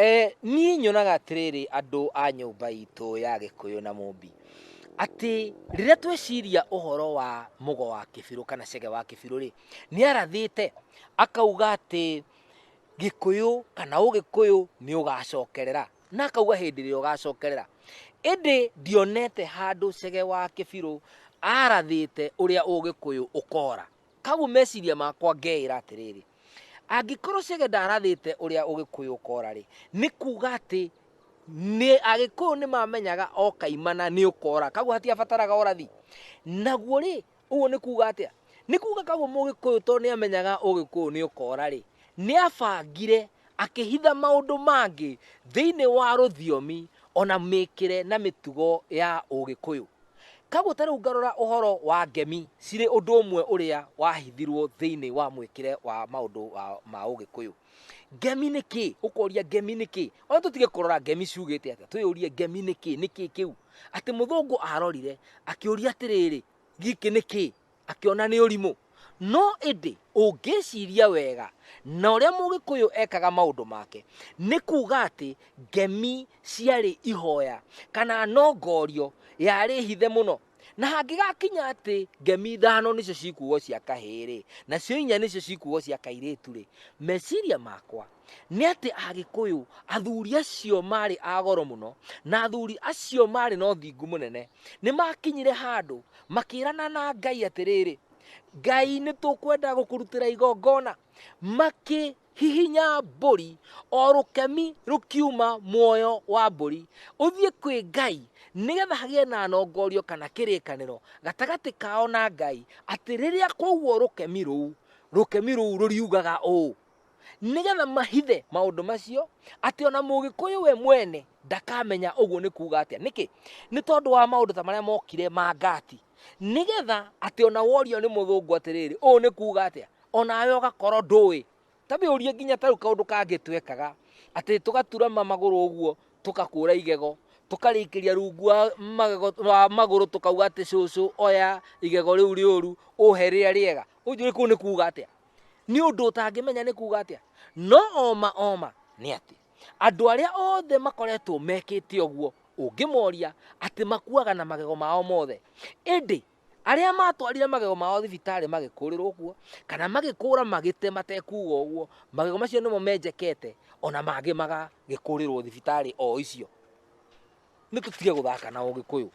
Niĩ nyonaga atĩrĩrĩ andũ a nyũmba itũ ya Gĩkũyũ na Mũmbi, atĩ rĩrĩa tweciria ũhoro wa Mũgo wa Kĩbirũ kana Chege wa Kĩbirũ rĩ, nĩ arathĩte akauga atĩ Gĩkũyũ kana Ũgĩkũyũ nĩ ũgacokerera, na akauga hĩndĩ ĩrĩa ũgacokerera. Ĩndĩ ndionete handũ Chege wa Kĩbirũ arathĩte ũrĩa Ũgĩkũyũ ũkora. Kaguo meciria makwa ngeĩra atĩrĩrĩ, angĩkorwo Chege ndarathĩte ũrĩa Ũgĩkũyũ ũkora-rĩ, nĩ kuga atĩ nĩ Agĩkũyũ nĩ mamenyaga o kaimana nĩ ũkora, kaguo hatiabataraga ũrathi. Naguo rĩ, ũguo nĩ kuga atĩa? Nĩ kuga kaguo Mũgĩkũyũ tondũ nĩ amenyaga Ũgĩkũyũ nĩ ũkora-rĩ, nĩ abangire akĩhitha maũndũ mangĩ thĩinĩ wa rũthiomi ona mĩkĩre na mĩtugo ya Ũgĩkũyũ. Kaguo ta rĩu ngarora ũhoro wa ngemi cirĩ ũndũ ũmwe ũrĩa wahithirwo thĩinĩ wa mwĩkĩre wa maũndũ ma Ũgĩkũyũ. Ngemi nĩ kĩ? Ũkoria ngemi nĩ kĩ? Ona tũtige kũrora ngemi ciugĩte atĩa, twĩyũrie ngemi nĩ kĩ? Nĩ kĩ kĩu? Atĩ mũthũngũ arorire akĩũria atĩrĩrĩ, gĩkĩ nĩ kĩ? Akĩona nĩ ũrimũ. No ĩndĩ ũngĩciria wega na ũrĩa Mũgĩkũyũ ekaga maũndũ make, nĩ kuga atĩ ngemi ciarĩ ihoya kana nongorio yarĩ hithe mũno. Na hangĩgakinya atĩ ngemi ithano nĩcio cikuo cia kahĩĩ-rĩ, nacio inya nĩcio cikuo cia kairĩtu-rĩ, meciria makwa nĩ atĩ Agĩkũyũ athuri acio marĩ a goro mũno na athuri acio marĩ na ũthingu mũnene nĩ makinyire handũ makĩrana na Ngai atĩrĩrĩ, Ngai nĩ tũkwenda gũkũrutĩra igongona. Makĩhihinya mbũri o rũkemi rũkiuma muoyo wa mbũri ũthiĩ kwĩ Ngai nĩgetha hagĩe na nongorio kana kĩrĩkanĩro gatagatĩ kao na Ngai atĩ rĩrĩa kwaugwo rũkemi rũu, rũkemi rũu rũriugaga ũũ. Nĩgetha mahithe maũndũ macio atĩ ona Mũgĩkũyũ we mwene ndakamenya ũguo nĩ kuga atĩa. Nĩkĩ? Nĩ tondũ wa maũndũ ta marĩa mokire ma ngati, nĩgetha atĩ ona worio nĩ mũthũngũ atĩrĩrĩ, ũũ nĩ kuga atĩa, onawe ũgakorwo ndũĩ. Ta wĩũrie nginya ta rĩu kaũndũ kangĩ twekaga, atĩ tũgaturama magũrũ ũguo tũgakũra igego, tũkarĩkĩria rungu wa magego wa magũrũ tũkauga atĩ cũcũ oya igego rĩu rĩũru ũhe rĩrĩa rĩega. Ũnjũrie kũu nĩ kuga atĩa? Nĩ ũndũ ũtangĩmenya nĩ kuga atĩa. No oma oma nĩ atĩ andũ arĩa othe makoretwo mekĩte ũguo ũngĩmoria atĩ makuaga na magego mao mothe. Ĩndĩ arĩa matwarire magego mao thibitarĩ magĩkũrĩrwo kuo kana magĩkũra magĩte matekuga ũguo, magego macio nĩmo menjekete ona mangĩ magagĩkũrĩrwo thibitarĩ o icio. Nĩ tũtige gũthaka na Ũgĩkũyũ.